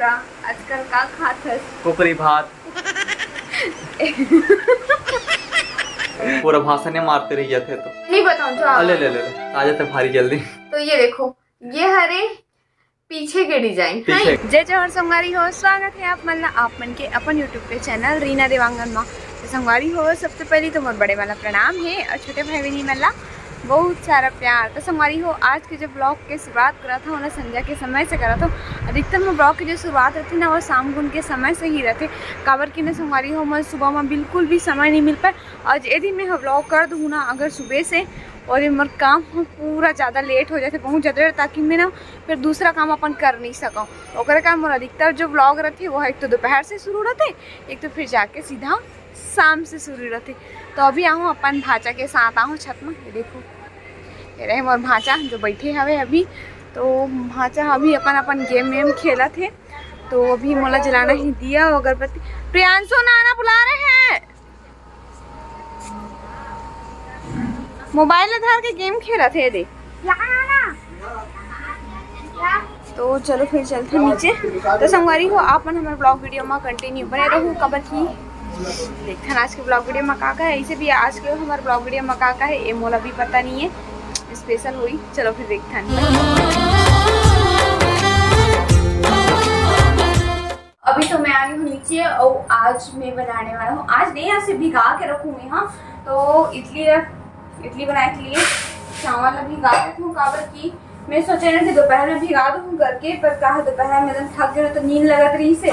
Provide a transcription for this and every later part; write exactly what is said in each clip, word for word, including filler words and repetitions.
आजकल का खात हस? कुकरी भात। पूरा भाषण ही मारते रह जाते तो। नहीं बताऊं, जा। ले, ले, ले, ले। आ जाते भारी जल्दी। तो ये देखो, ये हरे पीछे के डिजाइन। पीछे। जय जोहार संगवारी हो, स्वागत है आप मन ला आप मन के अपन YouTube पे चैनल रीना देवांगन मा। तो संगवारी हो, सबसे पहले तो मोर बड़े वाला प्रणाम है और छोटे भाई बहनी मन ला बहुत सारा प्यार। तो संगवारी हो, आज के जो ब्लॉग के शुरुआत करत हूँ ना, संध्या के समय से करत हूँ। अधिकतर मैं ब्लॉग के जो शुरुआत रहती ना, वो शाम गुन के समय से ही रहते। काबर कि ना संगवारी हो, मैं सुबह में बिल्कुल भी समय नहीं मिल पाए। आज ये दिन में ब्लॉग कर दूँ ना अगर सुबह से, और ये मोर काम ह पूरा ज़्यादा लेट हो जाते, बहुत ज़्यादा, ताकि मैं ना फिर दूसरा काम अपन कर नहीं सकूँ। ओकरे कारण मोर अधिकतर जो ब्लॉग रहते, वो एक तो दोपहर से शुरू रहते, एक तो फिर जाके सीधा शाम से शुरू रहते। तो अभी आहूँ अपन भांचा के साथ, आहूँ छत में, ये देखो, ये रहे मोर भांचा जो बैठे हवे अभी। तो भांचा अभी अपन अपन गेम वेम खेलत हे। तो अभी मोला जलाना ही दिया अगरबत्ती। प्रियांशु नाना बुला रहे हैं, मोबाइल धर के गेम खेलत हे दे। तो चलो फिर चलते हैं नीचे। तो संगवारी हो, आप मन हमारे ब्लॉग वीडियो में कंटिन्यू बने रहू, काबर कि देखथन आज के ब्लॉग वीडियो में का का है। ऐसे भी आज के हमारे ब्लॉग वीडियो में का का है, ये मोला भी पता नहीं है, स्पेशल हुई। चलो फिर देखथन। अभी तो मैं आ गई हूँ नीचे और आज मैं बनाने वाला हूँ, आज नहीं, यहाँ से भिगा के रखूँ मैं। हाँ, तो इडली, इडली बनाने के लिए चावल अभी भिगा देती हूँ, काबर कि मैं सोचे ना कि दोपहर में भिगा दूँ करके, पर कहा दोपहर में एकदम थक गए तो नींद लगत रही से,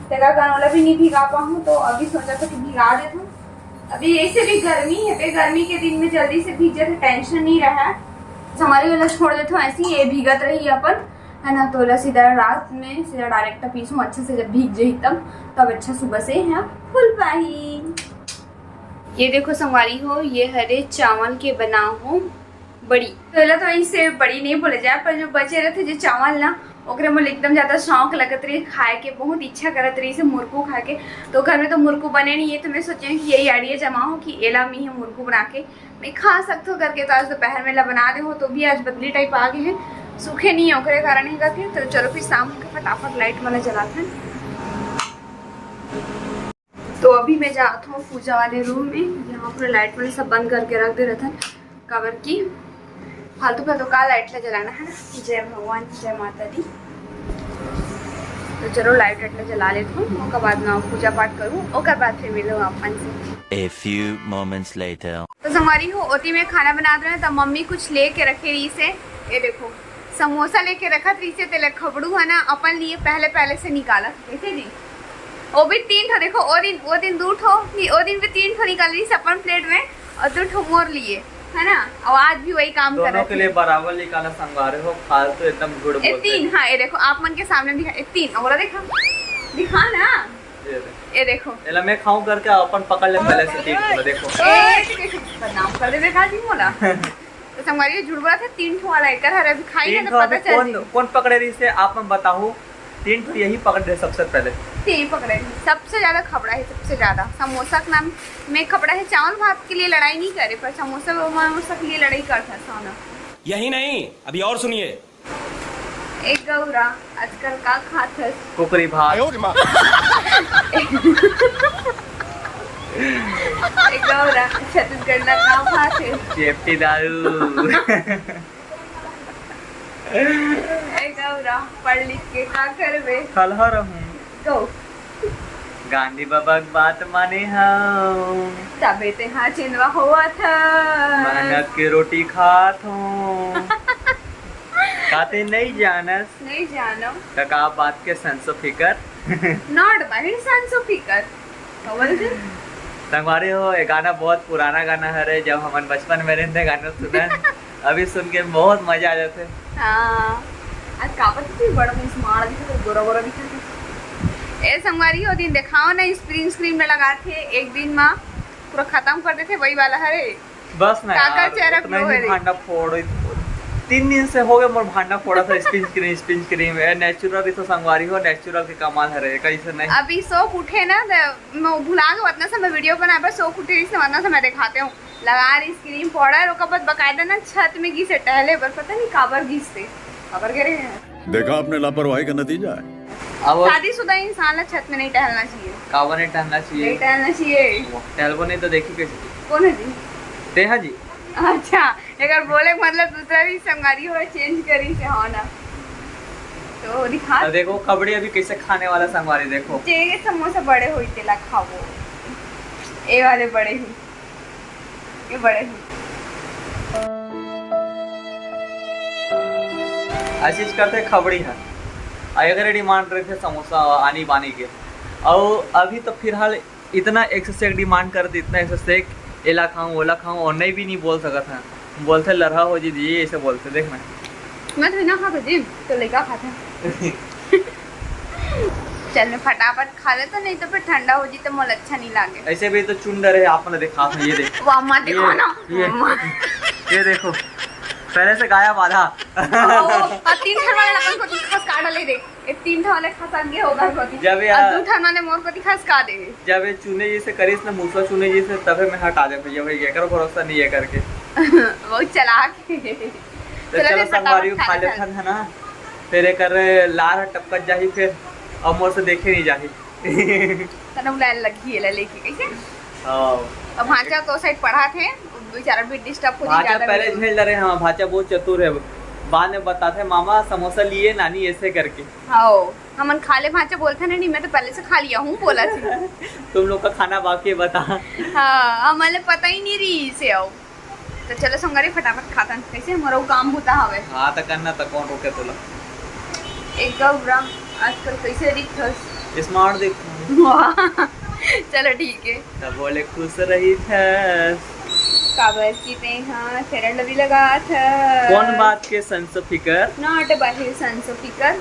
तेरा गानोला भी नहीं भिगा पाऊँ। तो अभी सोचा था कि भिगा देती हूँ। अभी ऐसे भी गर्मी है, पे गर्मी के दिन में जल्दी से भीग जाते, टेंशन नहीं रहा है। हमारे वाला छोड़ देते हूँ ऐसे ही, ये भीगत रही अपन, है ना। तो सीधा रात में सीधा डायरेक्ट पीसूँ अच्छे से, जब भीग जाही तब, तब अच्छा सुबह से यहाँ फूल पाही। ये देखो संगवारी हो, ये हरे चावल के बनाओ हो बड़ी। पहले तो इसे बड़ी नहीं बोले जाए, पर जो बचे रहते जो चावल ना, ओकरे मोला एकदम ज्यादा शौक लगत रही खाए के, बहुत इच्छा करत रही से मुरकू खाए के। तो घर में तो मुरकू बने नहीं है, तो मैं सोचे कि यही आइडिया जमाओ कि एला मी मुरकू बना के मैं खा सकथो करके। तो आज दोपहर में ला बना दे हो, तो भी आज बदली टाइप आ गए हैं, सूखे नहीं है ओकरे कारण ही करके। तो चलो फिर शाम के फटाफट लाइट वाला जलाते हैं। तो अभी मैं जात हूँ पूजा वाले रूम में। यहाँ पूरा लाइट वाले सब बंद करके रख दे रहथन, काबर कि फालतू फालतू का लाइट ला जलाना है ना। जय भगवान, जय माता दी। तो चलो लाइट वाइट ला जला लेती हूँ, ओकर बाद ना पूजा पाठ करूँ, ओकर बाद फिर मिलूँ अपन से। A few moments later. तो संगवारी हो, ओती में खाना बनात रहे तो मम्मी कुछ लेके रखे रही से, ये देखो समोसा लेके रखत रही से, तेला खबड़ू है ना अपन लिए पहले पहले से निकालत, कैसे जी? वो भी तीन ठो, देखो, वो दिन, वो दिन दो ठो, नि-, वो दिन भी तीन ठो निकाल रही से अपन प्लेट में और दो ठो मोर लिए, है ना? और आज भी वही काम कर दोनों रहे के थे। लिए बराबर निकाला संगवारी हो, फालतू एकदम झूठ ये बोलते तीन, हैं। हाँ, ये देखो, आप मन के सामने दिखा, ये तीन, और दिखा, दिखा ना। ये दे। ये देखो। एला मैं खाऊं करके अपन पकड़ ले पहले से तीन ठो, देखो। ए, बदनाम कर देबे का जी मोला। तो संगवारी, ये झूठ बोला था, तीन ठो वाला एकर हर अभी खाई तीन ना तो ठो पता अभी चल कौन, जी। कौन पकड़े रही से आप मन बताओ। तीन ठो यही पकड़ रहे सबसे पहले। तीन पकड़े रही, सबसे ज्यादा खबड़ा है, सबसे ज्यादा। समोसा के नाम में खबड़ा है, चावल भात के लिए लड़ाई नहीं करे, पर समोसा वमोसा के लिए लड़ाई करता था ना। यही नहीं, अभी और सुनिए। ए गौरा, आजकल का खात हस? कुकरी भात। आयो रे माँ। ए गौरा, छत्तीसगढ़ ला का भात है? चेपटी दारू। ए गौरा, पढ़ लिख के का करबे? खलहा रहूं। गौ। गांधी बाबा के बात माने हव। तबे ते हा चेंदवा होवत ह। मेहनत के रोटी खात हूँ। का ते नहीं जानस? नहीं जानो। त का बात के संसो फिकर? Not by संसो फिकर। का बोलते? संगवारी हो, ये गाना बहुत पुराना गाना हरे, जब हमन बचपन में रहते गाना सुना। अभी सुन के बहुत मजा आ जाते। हाँ। आज का पता तू बड़ा मुंह से माड़ा दिखा, तो गोरा गोरा दिखा। ए संगवारी हो, दिन देखाओ ना, स्प्रिंग स्क्रीन में लगा थे, एक दिन मा पूरा खत्म कर देते, वही वाला हरे। बस ना काकर यार, चेहरा उतना glow ही है रे। भांडा फोड़। तीन दिन से हो गए मोर भांडा फोड़ा था, स्पिंच क्रीम, स्पिंच क्रीम। ए, नेचुरल ही तो संगवारी हो, नेचुरल के कमाल हरे, कैसे नहीं? अभी सो के उठे ना, त मैं भुला के उतना समय वीडियो बनाए पर सो के उठे इसने उतना समय दिखाते हूँ। लगा रही स्क्रीन पाउडर, ओकर बाद बकायदा ना छत में गिसे टहले बर, पता नहीं काबर गिसे, काबर गिरे हैं। देखा आपने लापरवाही का नतीजा है। अब शादीशुदा इंसान ला छत में नहीं टहलना चाहिए। काबर नहीं टहलना चाहिए? नहीं टहलना चाहिए। टहलबो नहीं तो देखी कैसे? कौन है जी? तेहा जी। अच्छा, एक बोले मतलब दूसरा भी संगवारी हो, चेंज करी से हो ना। तो दिखा। अब देखो खबड़ी अभी कैसे खाने वाला संगवारी, देखो। जे समोसा बड़े होई तेला खाओ। ए वाले बड़े ही, ये बड़े ही। ऐसी चीज करते खबड़ी है। अगर डिमांड रहे थे समोसा आनी बानी के, और अभी तो फिलहाल इतना एक से एक डिमांड करते, इतना एक से एक, एला खाऊं, ओला खाऊं, और नहीं भी नहीं बोल सकत है। बोलते लरहा हो जी, जी, ऐसे बोलते, देखना। मैं तो ना खाता जी, तो लइका खाते हैं। चल, मैं फटाफट खा लेता, नहीं तो फिर ठंडा हो जी, तो मोला अच्छा नहीं लागे। ऐसे भी तो चुंडर है, आप मतलब दिखा, ये देख। वो अम्मा ये, दिखाना। ये, अम्मा। ये देखो, पहले से गायब आधा। ओ, और तीन ठन वाले अपन को खस काट ले देख। ये तीन ठन वाले खस आगे होगा कोती। जब ये और दू ठन वाले मोर कोती खस का दे। जब ये चूने जैसे करिस ना, मूसवा चूने जैसे, तबे मैं हटा दे भैया, भाई एकरो भरोसा नहीं है करके। बहुत चालाक है। तो चलो चलो फिर संगवारी फटाफट खा खा लेथन। लेथन, है ना? फिर एकर लार ह टपकत जाही फिर, और मोर से देखे नहीं जाही। तने बुलाए लगी है लेके कैसे? हाँ। अब भांचा तो साइड पढ़ा थे, बेचारा भी डिस्टर्ब हो भांचा ज्यादा पहले भी। झेल डरे, हाँ, भांचा बहुत चतुर है। बाद में बताते, "मामा समोसा लिए नानी?" ऐसे करके। हाँ, हमन खा ले भांचा बोलते ना, नहीं, मैं तो पहले से खा लिया हूँ, बोला थी। तुम लोग का खाना बाकी है, बता। हाँ, हमारे पता ही नहीं रही इसे। आओ, तो चलो संगवारी फटाफट खातन, कैसे हमारा वो काम होता हवे। हाँ, तो करना तो कौन रोके तोला? एक गौरा आजकल कैसे दिखथस? स्मार्ट दिख। वाह, चलो ठीक है। तब बोले खुश रही थे। काबर की ते हाँ फेयर लवली लगा था। कौन बात के संसो फिकर? नॉट बाहिर संसो फिकर।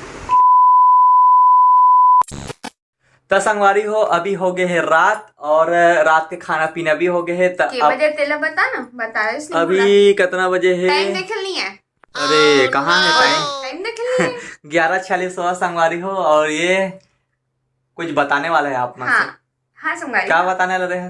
त संगवारी हो, अभी हो गए है रात और रात के खाना पीना भी हो गए है। त के अब बजे तेला बता ना, बताए इसने अभी बोला। कितना बजे है? टाइम देख नहीं है। अरे, कहाँ है टाइम? टाइम देख नहीं है। ग्यारह छियालीस हुआ संगवारी हो, और ये कुछ बताने वाला है आप मन से। हाँ, हाँ संगवारी। क्या बताने वाला रहे?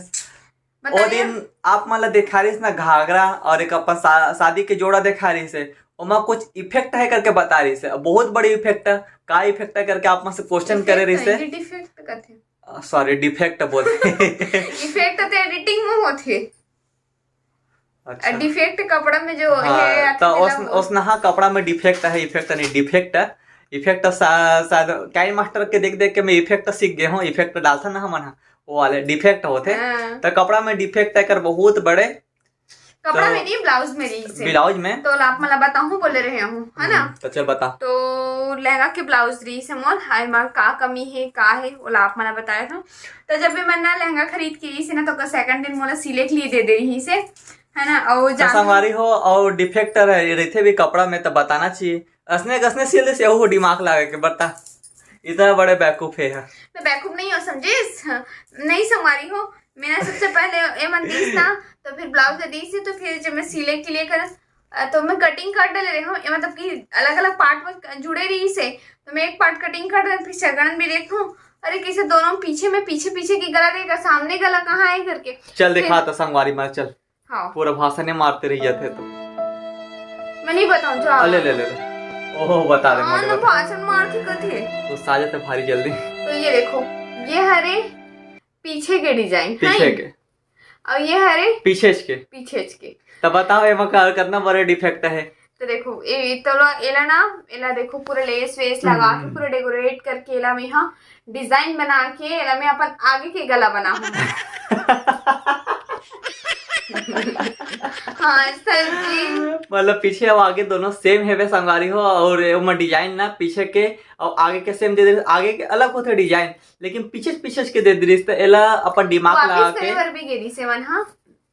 बता ओ रहे दिन हैं। आप मन ला देखा रहिस ना घाघरा और एक अपन शा-, शादी के जोड़ा देखा रहिस है, ओमा कुछ इफेक्ट है करके बता रहिस है। अब बहुत बड़ी इफेक्ट है, का इफेक्ट है करके आप मन से क्वेश्चन करे रहिस है। डिफेक्ट कथे। सॉरी, डिफेक्ट बोल। इफेक्ट तो एडिटिंग में होथे। अच्छा। डिफेक्ट कपड़ा में जो हाँ, है, तो ओस-, ओसनहा कपड़ा में डिफेक्ट है, इफेक्ट नहीं, डिफेक्ट है। इफेक्ट शा-, शायद काइन मास्टर के देख देख के मैं इफेक्ट सीख गए हूँ। इफेक्ट डालता ना हमन हा, वो वाले डिफेक्ट होते। हाँ। तो कपड़ा में डिफेक्ट है कर बहुत बड़े। कपड़ा तो में नहीं, ब्लाउज में रही से। ब्लाउज में? तो आप मन ला बताहूँ बोले रहे हूँ, है ना? हम्म, तो चल बता। तो लहंगा के ब्लाउज रही से मोर, हाय माँ का कमी है, का है, वो ला आप मन ला बताया था। तो जब भी मन ना लहंगा खरीद के रही से ना, तो सेकंड दिन मोला सिले के लिए दे दे रही से, है ना? और तो जान संगवारी हो, और डिफेक्ट रहे, रहते भी कपड़ा में तो बताना चाहिए। असने कसने सिल दे से, वो दिमाग लगा के बता। इतना बड़े बैकूफ है। मैं बैकूफ नहीं हूँ, समझिस? नहीं संगवारी हो, मैंने सबसे पहले ये मन दीस ना, तो फिर ब्लाउज दे दीस, तो फिर जब मैं सिले के लिए कर, अ, तो मैं कटिंग कर डाले रहे हूँ, ये मतलब कि अलग-अलग पार्ट में क-, जुड़े रही से, तो मैं एक पार्ट कटिंग कर डाले, फिर सेकंड भी देखूँ, अरे कैसे दोनों पीछे में, पीछे पीछे की गला रहेगा, सामने गला कहाँ है करके। चल फिर दिखा तो संगवारी मार, चल। हाँ। पूरा भाषण ही मारते रह जाते तो। मैं नहीं बताऊँ, जा। अले, ले, ले, ले। ओहो, बता दे, हाँ, मोटे ना बता। भाषण मारती कथे। तो साजा तो भारी जल्दी। तो ये देखो, ये हरे पीछे के डिजाइन, पीछे है? के। और ये हरे पीछे के। पीछे के। तो बताओ, एमा का, कितना बड़े डिफेक्ट है? तो देखो, ए, तो लो, एला ना, एला देखो, पूरा लेस वेस लगा के, हम्म। पूरा डेकोरेट करके, एला में, हाँ, डिजाइन बना के, एला में अपन आगे के गला बना हूँ। हाँ, इस तरह की। मतलब, पीछे और आगे दोनों सेम हेवे संगवारी हो, और ओमा डिजाइन ना पीछे के और आगे के सेम दे दे, आगे के अलग होते डिजाइन, लेकिन पीछे, पीछे के दे दे, तो एला अपन दिमाग लगा वापिस के करे बर भी गेरी सेवन, हाँ।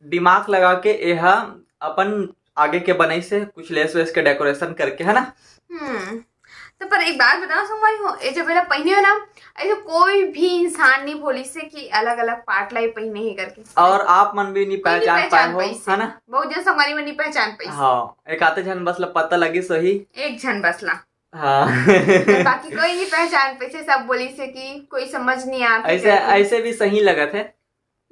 दिमाग लगा के एहा अपन आगे के बनाई से कुछ लेस वेस के डेकोरेशन करके, है ना? हम्म। तो पर एक बात बताओ संगवारी हो, ये जब एला पहने हो ना, ऐसे कोई भी इंसान नहीं बोली से कि अलग-अलग पार्ट लाई पहने ही करके। और आप मन भी नहीं कोई नहीं पहचान पहचान पाए हो, पाई से। है ना? बहुत जन संगवारी मन नहीं पहचान पाई से। हाँ, एक आते झन बस ला पता लगी सही। एक झन बस ला। हाँ। बाकी कोई नहीं पहचान पाई से, सब बोली से कि कोई समझ नहीं आती ऐसे, करके। ऐसे भी सही लगत है।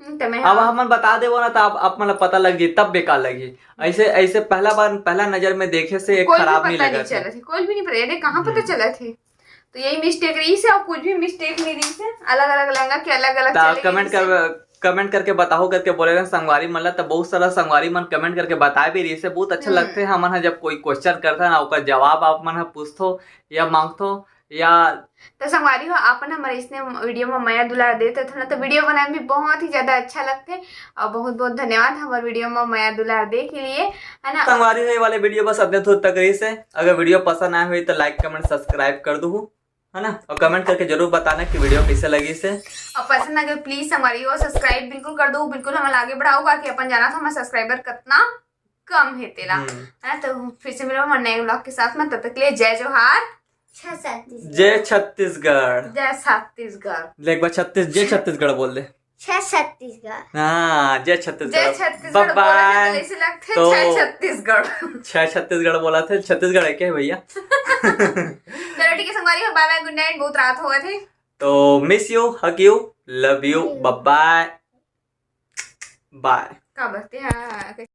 हम्म, तो मैं अब हाँ। हमन बता देबो ना, तो आप, आप मन ला पता लग जाई, तब बेकार लगी। ऐसे, ऐसे पहला बार, पहला नजर में देखे से एक कोई भी खराब नहीं पता नहीं लगत है। चलत है, कोई भी नहीं पता, अरे कहाँ पता हम्म। चलत है? तो यही मिस्टेक रहिस हे, अउ कुछ भी मिस्टेक नहीं रहिस हे। अलग अलग लहंगा के अलग अलग कमेंट कर कमेंट करके बताओ करके बोले रहे संगवारी मन ला। तो बहुत सारा संगवारी मन कमेंट करके बताए भी रहिस हे। बहुत अच्छा हम्म। लगथे हमन ह जब कोई क्वेश्चन करथन ना, ओकर जवाब आप मन ह पूछथो या मांगथो या तो संगवारी हो, आप मन हमर इसने वीडियो में मया दुलार देत रथो ना, तो वीडियो बनाए में भी बहुत ही ज्यादा अच्छा लगथे। और बहुत बहुत धन्यवाद हमर वीडियो में मया दुलार दे के लिए, है ना। संगवारी हो, ये वाले वीडियो बस अतने दूर तक रहिस हे। अगर वीडियो पसंद आए हुई तो लाइक कमेंट सब्सक्राइब कर दू, है ना। और कमेंट करके जरूर बताना कि वीडियो कैसे लगिस हे। और पसंद आगे प्लीज संगवारी हो सब्सक्राइब बिल्कुल कर दो, बिल्कुल हमन आगे बढ़ाओ, बाकी अपन जाना था हमारा सब्सक्राइबर कितना कम हे तेला, हम्म। है ना। तो फिर से मिलो हमारे नए व्लॉग के साथ में, तब तक के लिए जय जोहार, छह छत्तीस जय छत्तीसगढ़। जय छत्तीसगढ़। ले एक बार छत्तीस जय छत्तीसगढ़ बोल दे। छह छत्तीसगढ़। हाँ, जय जय छत्तीसगढ़। छत्तीसगढ़ Bye बोला bye। थे, ऐसे लगथे तो- जय छत्तीसगढ़। छह छत्तीसगढ़ बोला थे, छत्तीसगढ़ है क्या भैया? चलो ठीक है संगवारी हो, बाय बाय, गुड नाइट, बहुत रात हो गए थे। तो miss you, hug you, love you, bye bye, bye। का बोलते हैं?